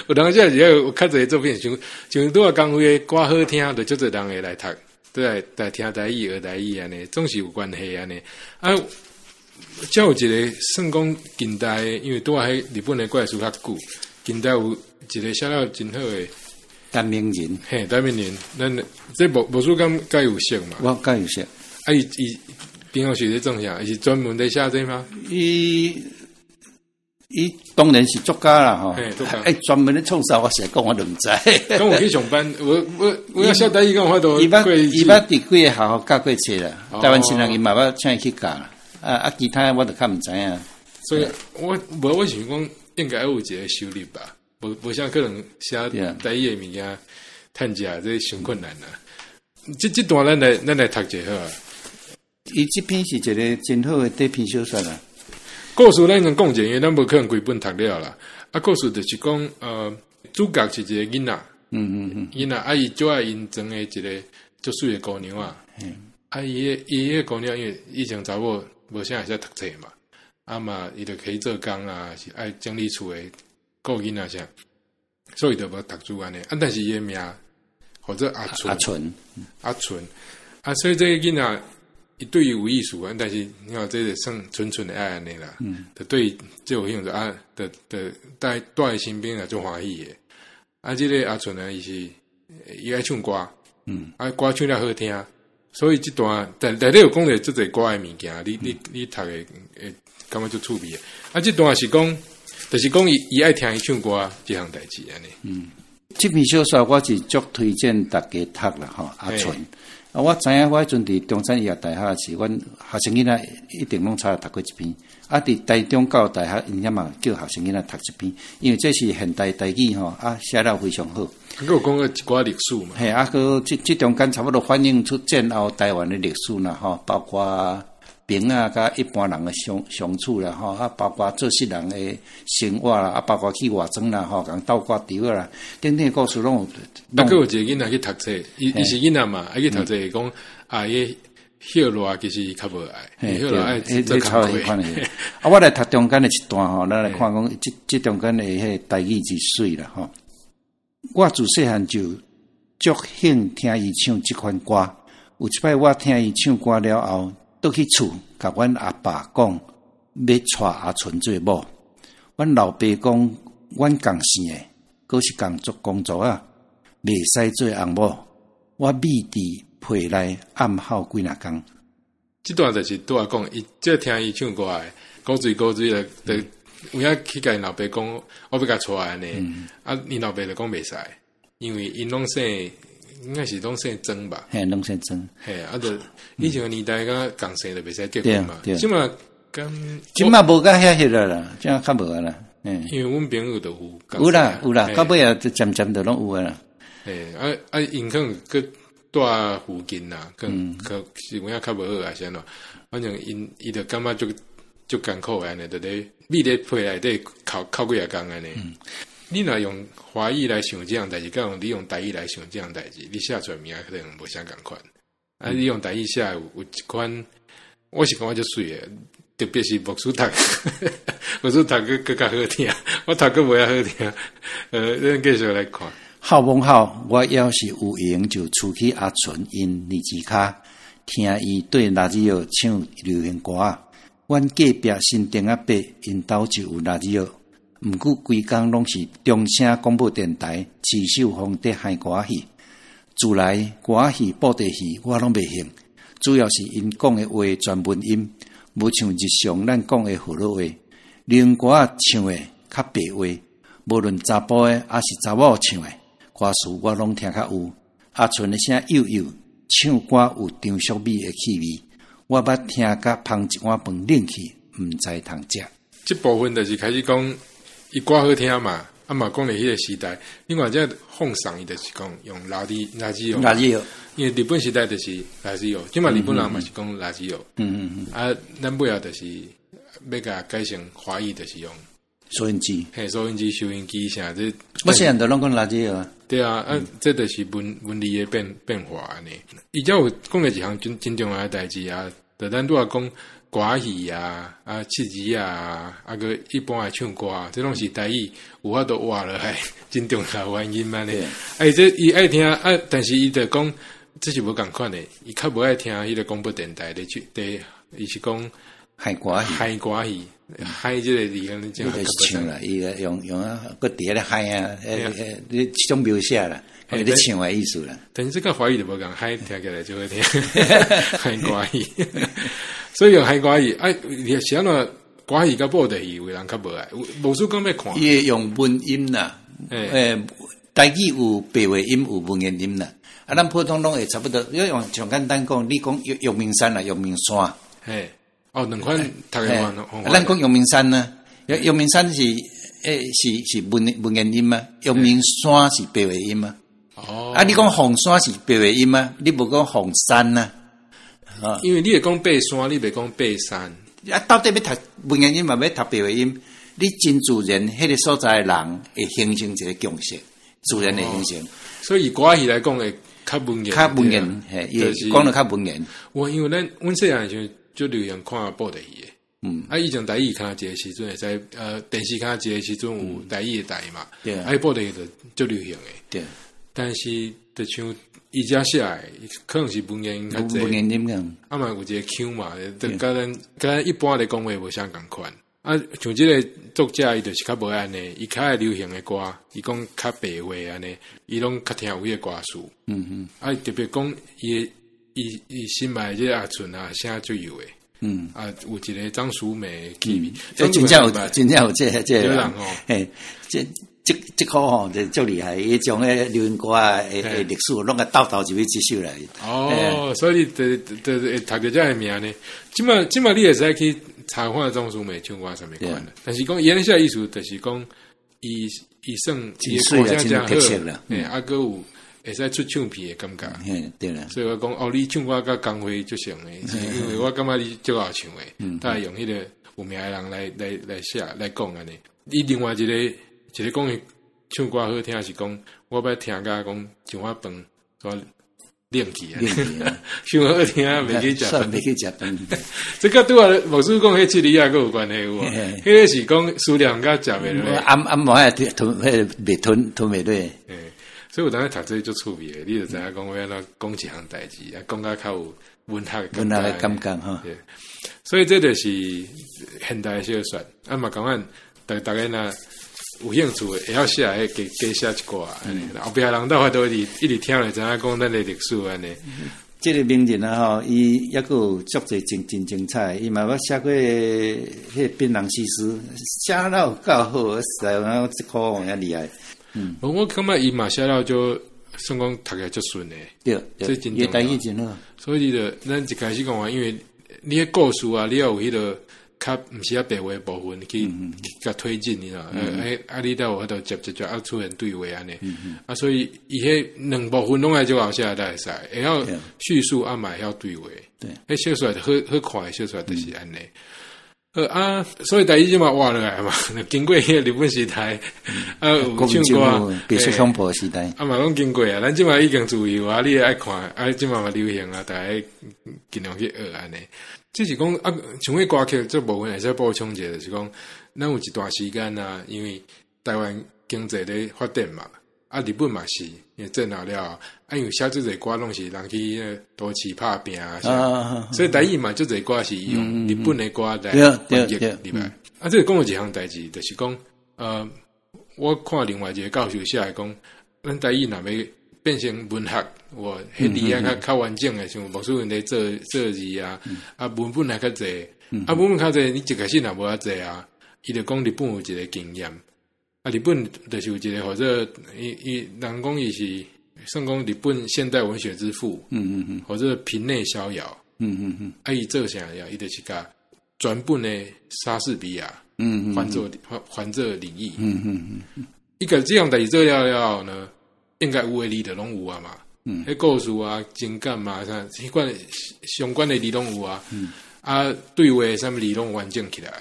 有當時是有較濟作品，像像拄仔江蕙的歌好聽，就足濟人會來讀，都來來聽台語學台語按呢，總是有關係按呢。啊，才有一個算講近代，因為拄仔彼日本的怪事較久，近代有一个寫了真好的陳明仁。嘿，陳明仁，咱這牧師敢佮有識嘛？我佮有識。啊，伊平常時咧做啥？伊是專門咧寫這嗎？伊當然是作家啦，吼。欸，專門咧創啥？我實在講我都毋知。敢有去上班，我要寫台語，敢有法度？伊捌佇幾个學校教過冊啦。台灣新人伊嘛捌請伊去教啦。啊，其他我就較毋知影。所以我無我想講應該有一個收入吧，無啥可能寫台語的物件，趁食這傷困難啦。這段咱來讀一下好啊。伊這篇是一個真好的短篇小說啦。故事咱先講者，因為咱無可能規本讀了啦。啊，故事就是講，主角是一個囡仔，囡仔啊，伊就愛𪜶莊的一個足媠的姑娘啊。啊，伊彼個姑娘因為以前查某無啥會使讀冊嘛，啊嘛，伊就可以做工啊，是愛整理厝的顧囡仔啥，所以就無讀書按呢。啊，但是伊的名號做阿純，阿純，阿純，啊，所以這個囡仔。伊對伊有意思啊，但是你看這個算純純的愛按呢啦，就對這有興趣啊，就帶佇身邊也足歡喜的。啊，這個阿純呢，伊是伊愛唱歌，啊歌唱了好聽，所以這段內底有講著足濟歌的物件，你讀的會感覺足趣味的。啊，這段是講，就是講伊愛聽伊唱歌這項代誌按呢。嗯，這篇小說我是足推薦大家讀啦，吼，阿純。啊，我知影，我彼陣佇中山醫學大學時，阮學生囡仔一定攏差讀過一篇。啊，佇台中教育大學，𪜶遐嘛叫學生囡仔讀一篇，因為這是現代台語吼，啊，寫了非常好。閣有講過一寡歷史嘛？嘿，啊，閣這中間差不多反映出戰後台灣的歷史啦，吼，包括兵仔佮一般人的相處啦，吼，啊，包括做事人的生活啦，啊，包括去外庄啦，吼，共鬥掛稻啦，等等故事攏有。啊，閣有一個囡仔去讀冊，伊是囡仔嘛，啊去讀冊講啊，伊歇熱其實較無愛，歇熱愛做工課。啊，我來讀中間的一段吼，咱來看講這中間的彼個台語真媠啦吼。我自細漢就足興聽伊唱這款歌，有一擺我聽伊唱歌了後，倒去厝，共阮阿爸講欲娶阿純做某。阮老爸講，阮仝姓的，閣是仝族公族仔，袂使做翁某。我覕佇被內暗哭幾若工。這段就是拄仔講，伊這聽伊唱歌的，古錐古錐的，就有影去共𪜶老爸講，我欲共娶按呢。啊，𪜶老爸就講袂使，因為𪜶攏姓。應該是攏姓曾吧？嘿，攏姓曾。嘿，啊，就以前的年代，敢仝姓就袂使結婚嘛。這馬敢，這馬無甲遐彼個啦，這馬較無啊啦。嗯，因為阮朋友都有。有啦有啦，到尾啊，就漸漸就攏有啊啦。嘿，啊啊，𪜶可能閣住附近啦，可能可是有影較無好啊，是按怎？反正𪜶伊就感覺足足艱苦的按呢，就咧覕咧被內底哭哭幾仔工按呢。你若用華語來想這項代誌，佮用你用台語來想這項代誌，你寫出來物件可能無啥仝款。啊，你用台語寫有一款，我是感覺足媠的，特別是牧師讀，牧師讀閣閣較好聽，我讀閣無遐好聽。咱繼續來看。哭罔哭，我猶是有閒就出去阿純𪜶年子跤，聽伊對拉子奧唱流行歌仔。阮隔壁新店仔伯𪜶兜就有拉子奧。毋過規工攏是中聲廣播電台徐秀鳳佇嗨歌仔戲，自來歌仔戲、布袋戲我攏袂興，主要是𪜶講的話全文音，無像日常咱講的河洛話。流行歌仔唱的較白話，無論查埔的抑是查某唱的歌詞，我攏聽較有。阿純的聲幼幼，唱歌有張淑美的氣味，我捌聽甲捧一碗飯冷去，毋知通食。這部分就是開始講。伊歌好聽嘛，啊嘛講咧彼個時代，另外這放送伊就是講用拉迪拉吉奧，拉吉奧，因為日本時代就是ラジオ，這馬日本人嘛是講ラジオ，啊，咱尾後就是欲共改成華語，就是用收音機，嘿，收音機、收音機啥這，我現在都攏講ラジオ啊，對啊，啊，這就是文字的變化按呢。伊遮有講的一項真重要的代誌啊，就咱拄仔講。歌仔戲啊，啊，七字啊，啊，閣一般的唱歌，這攏是台語有法度活落來，真重要原因按呢。啊，伊這伊愛聽啊，但是伊就講這是無仝款的，伊較無愛聽彼個廣播電台咧去，佇伊是講嗨歌戲，嗨歌戲，嗨這个字，敢你就是唱啦，伊用用啊，閣佇咧嗨啊，你這種描寫啦，咧唱的意思啦。但是這個華語就無仝，嗨聽起來就會聽嗨歌戲，所以用嗨歌戲，哎，是按怎歌戲佮布袋戲有的人較無愛，無輸講欲看。伊會用文音啦，台語有白話音，有文言音啦。啊，咱普通攏會差不多，因為用上簡單講，你講陽明山啦，陽明山。嘿，哦，兩款讀的方咱講陽明山呢，陽明山是是文言音嗎？陽明山是白話音嗎？哦，啊，你講鳳山是白話音嗎？你無講鳳山啊？因為你會講爬山，你袂講爬山。啊，到底欲讀文言音嘛，欲讀白話音？你真自然，彼個所在的人會形成一個共識，自然會形成。所以歌戲來講會較文言，較文言，嘿，講得較文言。我因為咱阮細漢時就流行看布袋戲的，啊，以前台語看一個時陣會使，電視看一個時陣有台語的台嘛，對啊，布袋戲就足流行的，對。但是就像伊遮寫的，可能是文言音較濟，文言音咁，啊嘛有一個腔嘛，就佮咱一般咧講話無啥仝款。啊，像這個作者伊就是較無按呢，伊較愛流行的歌，伊講較白話按呢，伊攏較聽有彼個歌詞。啊，特別講伊伊新買這個阿春啊，聲足幼的。啊，有一個張淑美的氣味，真正有，真正有這個人哦，嘿，這箍吼就足厲害，伊將彼流行歌的歷史攏共兜兜入去這首來。哦，所以你就會讀著這个名呢。這擺你會使去查看張淑美唱歌啥物款的，但是講伊按呢寫意思，就是講伊算伊的歌聲誠好，嘿，啊，閣有會使出唱片的感覺。嘿，對啦。所以我講哦，你唱歌佮江蕙足像的，因為我感覺你足𠢕唱的，大概用彼個有名的人來寫來講按呢。伊另外一個講伊唱歌好聽是講，我欲聽甲講上碗飯煞冷去啊，傷好聽袂去食飯，袂去食飯。這個拄仔牧師講彼七里仔閣有關係有無？彼個是講思念甲食袂落。暗暗暝吞彼個袂吞吞袂落。所以有當時讀冊足趣味的，你就知影講欲按怎講一項代誌，啊，講甲較有文學文學的感覺吼。所以這就是現代小說，啊嘛共款，逐家若有興趣的，會曉寫的，加加寫一寡。後壁人到法都一直一直聽就知影講咱的歷史按呢。這個名人啊吼，伊猶閣有足濟真真精彩，伊嘛捌寫過彼個檳榔西施，寫了有夠好，實在有這箍有影厲害。我感覺伊嘛寫了就算講讀起來足順的，對，這真重要。真好。所以就咱一開始講話，因為你彼故事啊，你要有彼個較毋是啊白話部分去共推進，你知影？啊，你才有法度接接接啊出現對話按呢。啊，所以伊彼兩部分攏愛足𠢕寫才會使，會曉敘述啊嘛會曉對話。彼小說好好看的小說就是按呢。啊，所以台語這馬活落來嘛，經過彼個日本時代，啊有唱歌，白色恐怖時代，啊嘛攏經過啊，咱這馬已經自由啊，你會愛看，啊這馬嘛流行啊，逐家盡量去學按呢。只是講啊，像彼歌曲這部分會使補充一下，就是講，咱有一段時間啊，因為台灣經濟咧發展嘛，啊日本嘛是，因為戰後了後，啊因為寫足濟歌攏是人去都市拍拚啊，所以台語嘛足濟歌是用日本的歌來翻譯入來。啊，這個講有一項代誌，就是講，我看另外一個教授寫的講，咱台語若欲變成文學，有彼字仔較完整的，像牧師𪜶咧做做字啊，啊文本還較濟，啊文本較濟，你一開始若無遐濟啊，伊就講日本有一個經驗。啊，日本就是有一個號做伊人講伊是算講日本現代文學之父，號做平內逍遙，啊，伊做啥呀？伊就是共全本的莎士比亞，翻做日語，伊共這項代誌做了了後呢，應該有的字就攏有啊嘛，彼故事啊、情感啊，啥彼款相關的字攏有啊，啊，對話啥物字攏完整起來，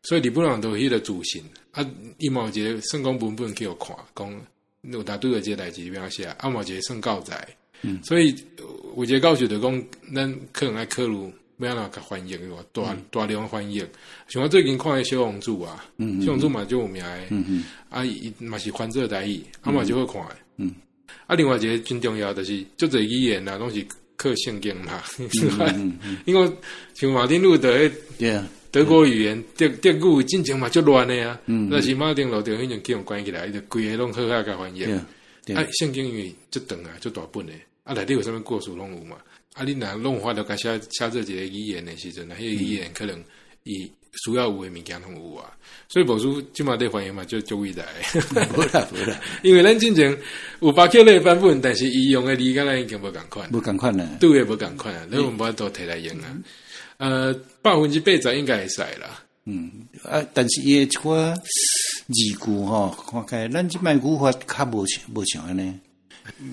所以日本人都有彼個自信。啊，伊嘛有一個算講文本去予看，講有當拄著這個代誌欲按怎寫，啊嘛有一個算教材。所以有一個教授就講，咱可能愛考慮欲按怎共翻譯，大大量翻譯。像我最近看的小王子啊，小王子嘛足有名的，啊伊嘛是翻做台語，啊嘛足好看的。啊，另外一個真重要就是足濟語言啊，攏是靠聖經嘛。因為像馬丁路德彼。德國語言德語進前嘛足亂的啊，但是馬丁路德彼陣去予關起來，伊就規个攏好好共翻譯。啊，聖經因為足長啊，足大本的，啊內底有啥物故事攏有嘛。啊，你若攏有法度共寫寫做一個語言的時陣啊，彼個語言可能伊需要有的物件攏有啊。所以牧師這馬咧翻譯嘛，足足偉大。無啦無啦，因為咱進前有巴克禮版本，但是伊用的字佮咱已經無仝款，無仝款啊，對的無仝款啊，咱無法度提來用啊。80%應該會使啦。嗯，啊，但是伊的一寡字句吼，看起來咱這擺語法較無無像按呢，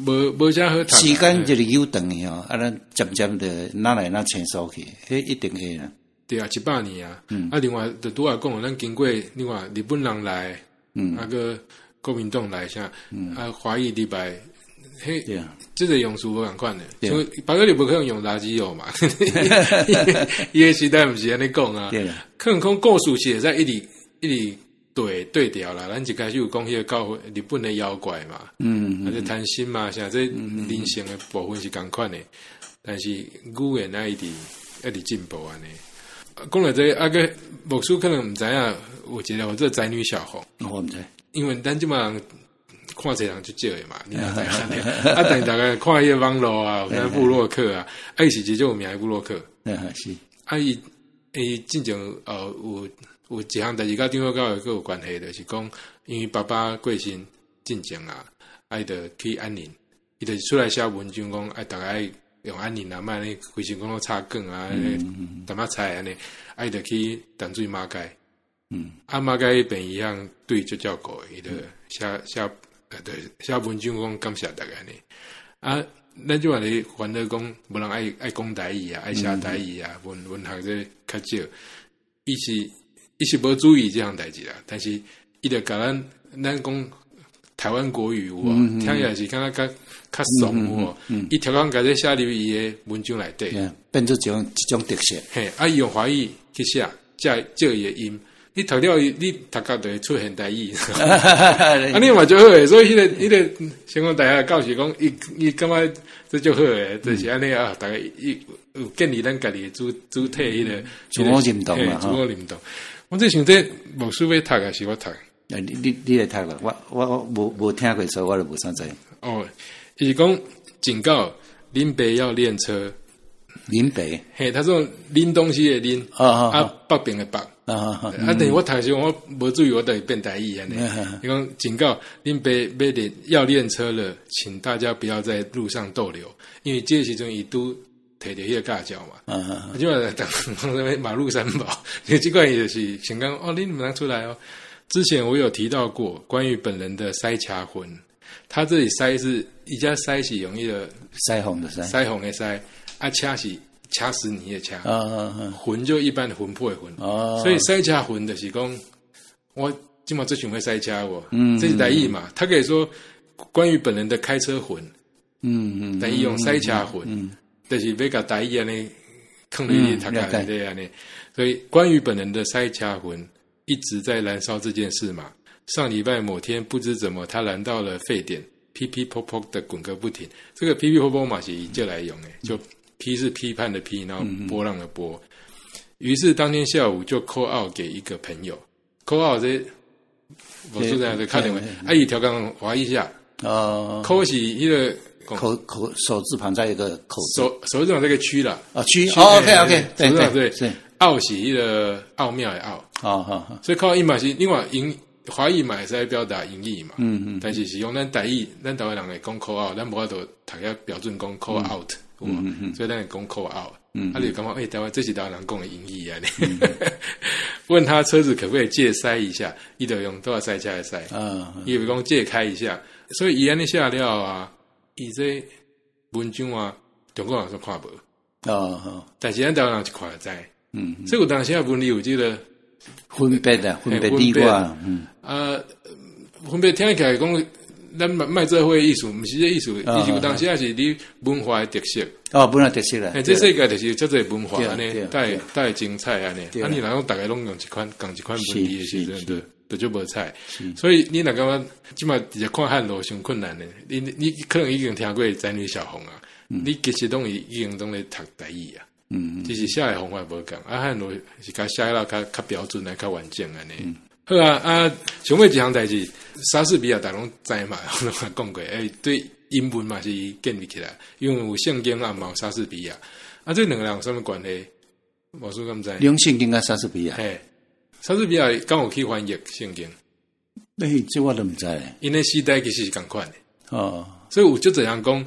無無遮好讀。時間一直悠長去吼，啊，咱漸漸的哪來哪清楚去，彼一定會啦。對啊，100年啊。啊，另外就拄仔講，咱經過另外日本人來，啊閣國民黨來啥，啊華裔禮拜，彼，這個用詞無仝款的，像巴克禮無可能用垃圾哦嘛，伊个時代毋是按呢講啊，可能講故事是會使一直一直對對調啦。咱一開始有講彼個教會日本的妖怪嘛，啊這貪心嘛，啥這人性的部分是仝款的，但是語言啊一直一直進步按呢。講來這啊閣牧師可能毋知影，有一個叫做宅女小紅，我毋知，因為咱這馬人看冊人足少的嘛，你也知影。啊，但是逐家看彼個網路啊，有啥部落客啊，啊，伊是一個足有名的部落客，是，啊，伊伊進前有有一項代誌佮長老教會閣有關係，就是講因為爸爸過身進前啊，啊，伊就去安寧，伊就出來寫文章講，啊，逐家愛用安寧啊，莫按呢規身講攏插管啊，淡仔菜按呢，啊，伊就去淡水馬偕，啊，馬偕彼邊醫生對伊足照顧，伊就寫寫對寫文章講感謝逐家按呢，啊，咱這馬咧煩惱講，無人愛愛講台語啊，愛寫台語啊，文文學這較少，伊是伊是無注意這項代誌啦，但是伊就共咱咱講台灣國語有無？聽起來是感覺較較慫有無？伊特工共這寫入伊的文章內底，變做一種一種特色。嘿，啊，伊用華語去寫，借借伊的音，你讀了伊，你讀到就會出現台語。啊，你嘛足好的，所以彼個彼個成功大學教授講，伊伊感覺這足好的，就是按呢啊，逐家伊有建立咱家己的主主體彼個自我認同嘛，自我認同。我這想這牧師欲讀還是我讀？你你你來讀啦，我我我無無聽過，所以我就無啥知。哦，伊是講警告林北要練車。林北，嘿，他說拎東西的拎，啊北邊的北，啊，等於我讀時我無注意，我就會變台語按呢。伊講警告林北欲練要練車了，請大家不要在路上逗留，因為這個時陣伊拄提著彼個駕照嘛。啊，這馬講啥物馬路三寶，這款伊就是想講哦，你毋通出來哦。之前我有提到過關於本人的塞車魂，他這裡塞是伊遮塞是用彼個腮紅的腮，腮紅的腮，啊車是掐死你的掐，魂就一般的魂魄的魂，所以塞車魂就是講我這馬足想欲塞車無，這是台語嘛？他可以說關於本人的開車魂，但伊用塞車魂，就是欲共台語按呢，囥佇你頭殼內底按呢，所以關於本人的塞車魂一直在燃燒這件事嘛。上禮拜某天不知怎麼，他燃到了沸點，噼噼噗噗的滾個不停。這個噼噼噗噗嘛是伊借來用的，就批是批判的批，然後波浪的波。於是當天下午就 call out 給一個朋友，call out 這我說這樣子敲電話，啊，伊調講華語寫，哦，call 是彼個口口手字旁在一個口，手手字旁這個區啦，啊區，哦，OK OK，對對對，奧是彼個奧妙的奧，哦好，所以 call 伊嘛是另外英華語嘛會使表達英語嘛，但是是用咱台語，咱台灣人會講 call out，咱無法度讀遐標準講 call out，所以咱會講 call out，啊，你就感覺欸，台灣這是台灣人講的英語按呢。問他車子可不可以借塞一下，伊就用都要塞車的塞，伊會講借開一下，所以伊按呢寫了啊，伊這文章啊，中國人說看無，但是咱台灣人一看就知，所以有當時啊，文字有這個分別的分別你我，啊，分別聽起來講，咱莫做伙意思，毋是這意思，伊是有當時啊是你文化的特色。哦，文化特色啦。欸，這世界就是遮濟文化按呢，帶帶精彩按呢。啊，你若講逐家攏用一款仝一款文字的時陣，就就無彩。所以你若感覺這馬直接看漢羅傷困難的，你你可能已經聽過宅女小紅啊，你其實攏已經攏咧讀台語啊。只是寫的方法無仝，啊漢羅是較寫了較較標準的、較完整按呢。好啊，啊，上尾一項代誌，莎士比亞逐家攏知嘛，我攏嘛講過，對英文嘛是建立起來，因為有聖經啊，嘛有莎士比亞，啊，這兩个人有啥物關係？牧師敢知？兩聖經佮莎士比亞，嘿，莎士比亞敢有去翻譯聖經？欸，這我都毋知。𪜶的時代其實是仝款的。所以有足濟人講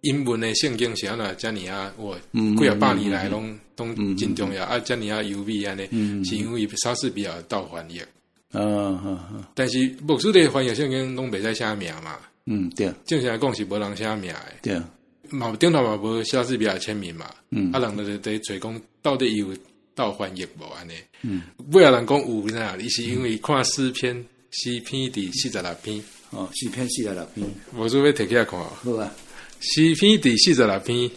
英文的聖經是按怎遮爾啊，哇，幾仔百年來攏攏真重要啊，遮爾啊優美按呢，是因為莎士比亞鬥翻譯。但是牧師咧翻譯聖經攏袂使寫名嘛。正常來講是無人寫名的。嘛頂頭嘛無莎士比亞簽名嘛。啊，人就佇揣講到底伊有鬥翻譯無按呢？尾仔人講有啦，伊是因為看詩篇，詩篇第四十六篇。哦，詩篇四十六篇。牧師欲提起來看。好啊。詩篇第四十六篇，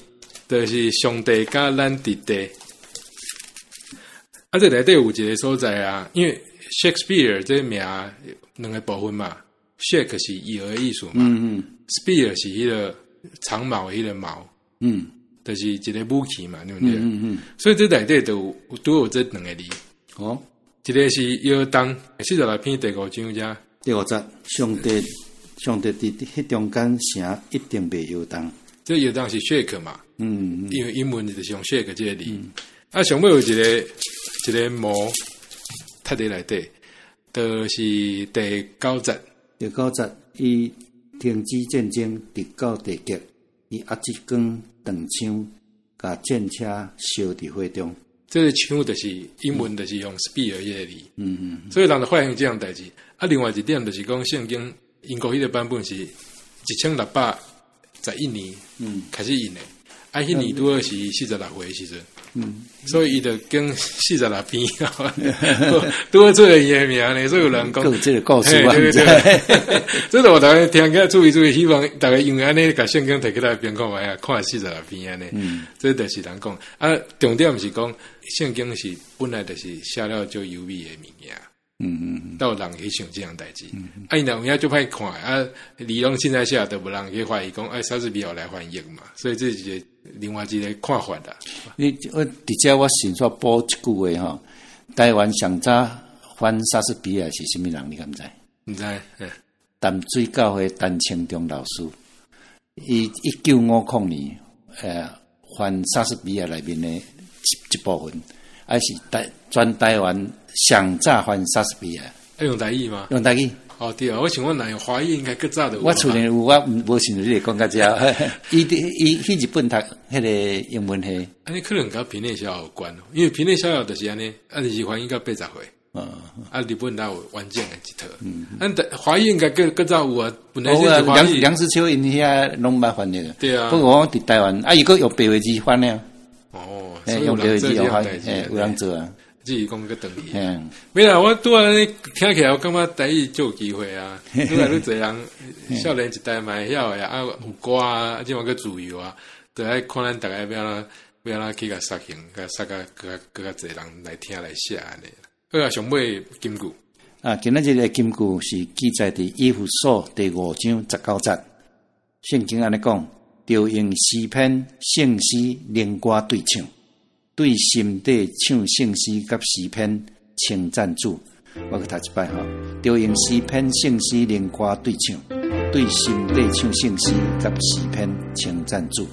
就是上帝佮咱佇地。啊，這內底有一个所在啊，因為 Shakespeare 這个名兩个部分嘛，Shake 是搖的意思嘛，Spear 是彼个長矛彼个矛，就是一个武器嘛，對毋對？所以這內底就有拄有這兩个字。一个是搖動，四十六篇第五章遮。第五節，上帝，上帝佇彼中間城一定袂搖動。這搖動是 shake 嘛？因為英文就是用 shake 這个字。啊，上尾有一个一个矛，貼佇內底，就是第九節。第九節，伊停止戰爭，直到地極，伊壓一根長槍，共戰車燒佇火中。這个槍就是英文，就是用 spear 彼个字。所以人就發現這項代誌。啊，另外一點就是講聖經英國彼个版本是1611年開始印的，啊，彼年拄好是四十六歲的時陣。所以伊就經四十六篇，拄好出現伊的名呢，所以有人講，閣有這个故事啊，對對對，這個我逐家聽起來注意注意，希望逐家因為按呢，共聖經提起來邊看覓啊，看四十六篇按呢，這就是人講。啊，重點是講聖經是本來就是寫了足優美的物件。都有人去想這項代誌，啊，伊若有影足歹看，啊，字攏凊彩寫，就無人去懷疑講，哎，莎士比亞來翻譯嘛，所以這是一個另外一個看法啦。你我佇遮我順煞補一句話吼，台灣上早翻莎士比亞是啥物人？你敢知？毋知。淡水教會陳清忠老師，伊1950年，翻莎士比亞內面的一部分，還是台全台灣上早翻莎士比亞。愛用台語嗎？用台語。哦，對啊，我想講，若用華語應該閣早就有。我厝內有，我無想著你會講到遮。伊伊去日本讀彼个英文系。按呢可能佮平內逍遙有關，因為平內逍遙就是按呢，啊，就是翻譯到80歲。啊，日本哪有完整的一套？啊，華語應該閣閣早有啊。本來是梁梁實秋𪜶遐攏捌翻譯。對啊。不過我佇台灣，啊，伊閣用白話字翻了。哦，用白話字用翻，有人做啊。只是講閣轉去。沒啦，我拄仔聽起來，我感覺台語足有機會啊。愈來愈濟人，少年一代嘛會曉的啊，有歌啊，這嘛閣自由啊，就愛看咱逐家欲按怎欲按怎去共實行，共實共閣閣較濟人來聽來寫按呢。好啊，上尾金句。啊，今仔日的金句是記載佇以弗所第五章十九節。聖經按呢講，著用詩篇、聖詩、靈歌對唱，對心底唱聖詩佮詩篇稱讚主。我閣讀一擺吼，著用詩篇、聖詩、靈歌對唱，對心底唱聖詩佮詩篇稱讚主。